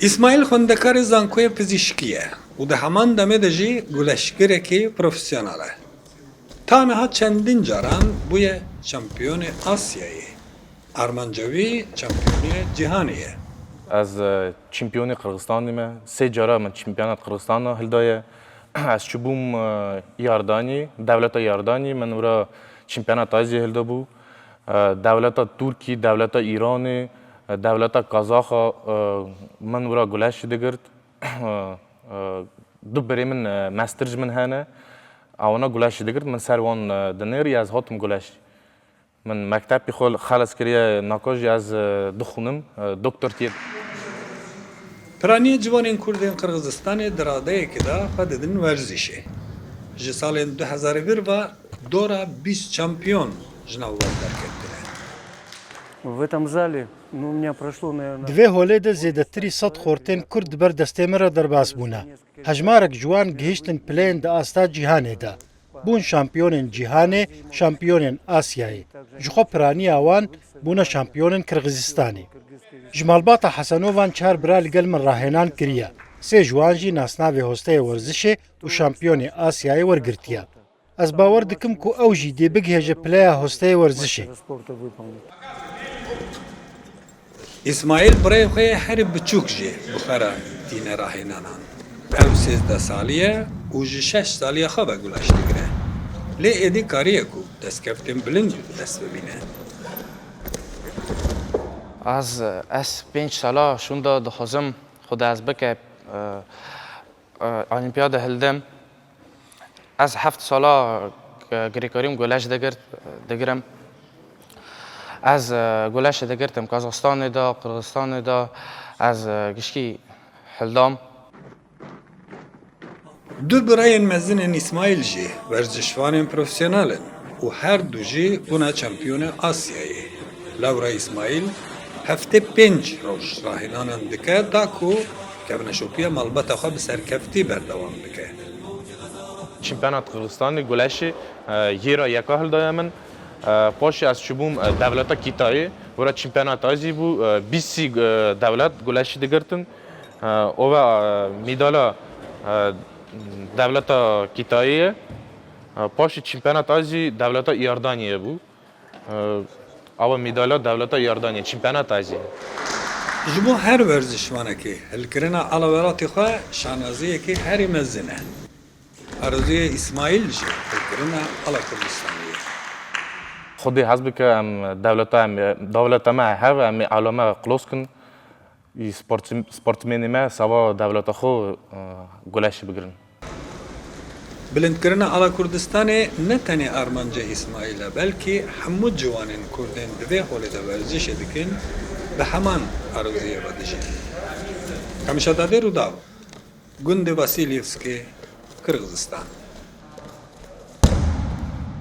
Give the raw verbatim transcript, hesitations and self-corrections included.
Îsmaîl xwendekarê zankoyê pizîşkî ye û di heman demê de jî guleşgirekî profesyonel e. Ta niha çendîn caran bûye şampiyonê Asyayê. Armanca wî şampiyonê cîhanê ye. Ez, e, çîmpiyonê Qirxizistanê me. Sê cara min çîmpiyonat Qirxizistana hildaye. Ez çûbûm, e, Yardanî, dewleta Yardanî, min wira çîmpiyonat Asyayê hildabû. E, dewleta Tirkî, dewleta Îranê, e, dewleta Kazaxa, e, min wira guleş digirt. E, e, du birê min, e, mestir ji min hene. Ewana guleş digirt, min ser wan, e, dinêrî, ez hatim guleş. Min mektebî xwe xelas kiriye, naka jî ez, e, dixwînim, e, doktortiyê. Piraniyê ciwanên Kurdên Qirxizistanê di radeyekê de xwe didin werzişê. Ji salên du hezar û bir ve dora bîst şampiyon ji nav wan derketine. В этом зале, ну, у меня прошло, наверное, Di vê holê de zêdetirî sed xortên Kurd di ber destê min re derbas bûne. Hejmarek ji wan gihiştin pileyên di asta cîhanê de. Bûn şampiyonên cîhanê, şampiyonên Asyayê. Ji xwe piraniya wan bûne şampiyonên Qirxizistanê. Ji malbata Hesenovan çar bira li gel min rahênan kiriye. Sê ji wan jî nasnavê hosteyê werzişê û şampiyonê Asyayê wergirtiye. Ez bawer dikim ku ew jî dê bigihêje pileya hosteyê werzişê. Îsmaîl birayê xwe yê herî biçûk jî bi xwe re tîne rahênanan. Ew sêzdeh salî ye û ji şeş saliya xwe ve guleş digire. Lê êdî kariye ku destkeftên bilind bi dest bibîne. Ez, ez pênc sala şûnda dixwazim xwe dest bike, e, e, Olimpiyada hildim. Ez heft sala, e, girêkarîm guleş digirt, digirim. Ez, e, guleş digirtim Kazaxstanê de, Qirxizistanê de. Ez, e, gişkî hildam. Du birayên mezinên Îsmaîl jî werzişvanên profesyonel in û her du jî bûne şampiyonê Asyayê. Lewra Îsmaîl heftê pênc roj rahênanan dike, da ku kevneşopiya malbata xwe bi serkeftî berdewam bike. Çîmpiyonat Qirxizistanê guleşê, e, yê ra yeka hildaye min. E, paşê ez çûbûm, e, dewleta Kitayê. Wira çîmpiyonat Asyayê bû, e, bîst sî, e, dewlet guleşî digirtin. E, ova, e, mîdala, e, dewleta Kitayê ye. E, paşê çîmpiyonat Asyayê dewleta Îordaniyê bû. E, ava mîdala dewleta Îordaniyê, çîmpiyonat Asyayê. Ji bo her werzişvanekê hilkirina ala welatê xwe şanaziyekî herî mezin e. Arezûyê Îsmaîl jî hilkirina ala Kurdistanê ye. Xwedê hez bike em dewleta em, dewleta me hev em ê ala me qilos kin. Î sportim-, sportmênê me sava dewleta xwe, e, guleşî bigirin. Bilindkirina ala Kurdistanê ne tenê armanca Îsmaîl e, belkî hemû ciwanên Kurdên di vê holê de werzişê dikin, bi heman arezûyê ve dijîn. Kamişa Dadê, Rûdaw, gundê Vasilyevskê, Qirxizistan.